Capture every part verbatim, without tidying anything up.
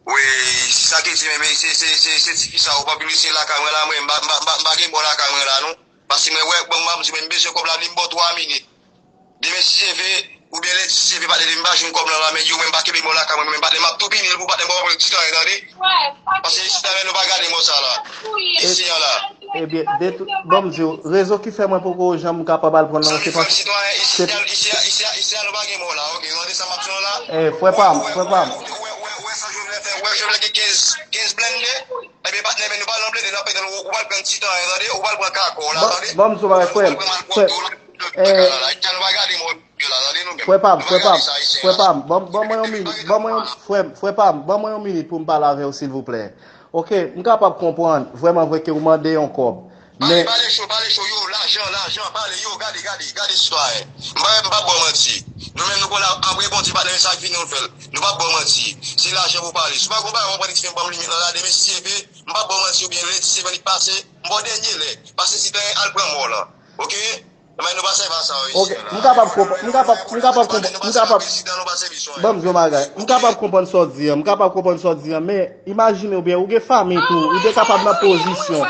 Wi, se sa ki di, men se, se, se, se ti fi sa, ou pa vin isit lakay mwen la, mwen, m pa, m pa, m pa, m pa gen bon lakay mwen la, non. Paske mwen wè, bon, m ap di, mwen, m bezwen kòb la, li m ba w twa minit. Demen si Dye vle, oubyen lendi si Dye vle, patnè, depi m pa jwenn kòb lan la, men yo, mwen, m pa kenbe m lakay mwen, men patnè, m ap tou vini pou patnè, m ap pran ti tan, tande. Paske isit la, men nou pa gade mò sa la. Isit la. Ebyen, de tout, ban m di w, rezon ki fè mwen poko janm kapab al pran nan, se paske, se, isi a, isi a, isi a, nou pa gen mò la, oke, nou tande sa m ap di w la? Eh, frè pa m, frè pa m. Ou wè, ou wè, ou wè sa Jovenel fè, ou wè Jovenel gen kenz, kenz blende? Ebyen, patnè, men nou pa nan blende, n ap pèdi, ou, ou pral pran ti tan, tande, ou pral pran kako la, tande. Ban m di w bagay, frè m, frè m, eh, nou pa gade mò yo la, tande, nou menm. Frè pa m, frè pa m, frè pa m, ban, ban mwen yon minit, ban mwen yon, frè m, frè pa m, ban mwen yon minit pou m pale avè w, silvouplè. Oke, m kapab konprann, vrèman vre ke ou mande yon kòb. Pale, men pale cho, pale cho, yo, lajan, lajan, pale, yo, gade, gade, gade sitwayen. M pa, m pa ba w manti. Nou menm nou konn ap, apre Bondye, patnè, sa k vini nou fè l. Nou pa ba w manti. Se lajan pou pale. Si w pa gon bagay, w pran ti fen ban m limit lan la, demen si Dye vle, m pa ba w manti, oubyen lendi se vann li pase, m ba w dènye lè. Pase si tan al pran mò lan. Oke? Men nou pa sèvi a sa yo isi a la. M kapab konprann, m kapab, m kapab konprann, m kapab, ban m di yon bagay. M kapab konprann sa w di an, m kapab konprann sa w di an, men imajine w byen, ou gen fanmi tou, ou te kapab nan pozisyon. Sa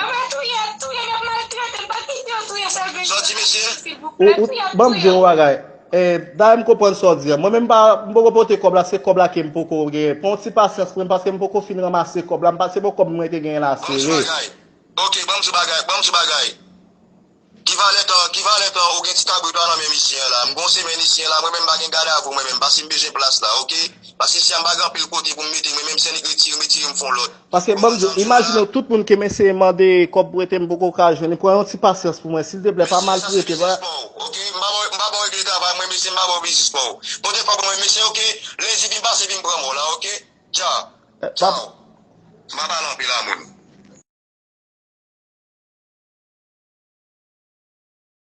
w di, mesye? Ou, ou, ban m di yon bagay. Eh, dayè m konprann sa w di an. Mwen menm pa, m poko pote kòb la, se kòb la ke m poko gen. Pran yon ti pasyans pou mwen, paske m poko fin ranmase kòb la, m pa, se bon kòb mwen te genyen la sere. Ok, ban m di bagay, ban m di bagay. Ki valè tan, ki valè tan ou gen ti kabrit la nan men misye an la? M gon semèn isi an la, mwen menm m pa gen gadavou mwen menm, paske m bezwen plas la, oke? Paske isi a m pa gen anpil kote pou m mete, mwen menm se nèg retire, m retire m fon lòt. Paske ban m di w, imajine w tout moun ke m eseye mande kòb prete m poko ka jwenn, pran yon ti pasyans pou mwen, silteplè, pa maltrete, pa. Oke, m pa ba w, m pa ba w regle travay mwen, mesye, m pa ba w biznis pa w. Bon, de fwa pou mwen, mesye, oke, lendi vin pase, vin pran mò la, oke? Dja. Tchaw. M pa pale anpil a moun.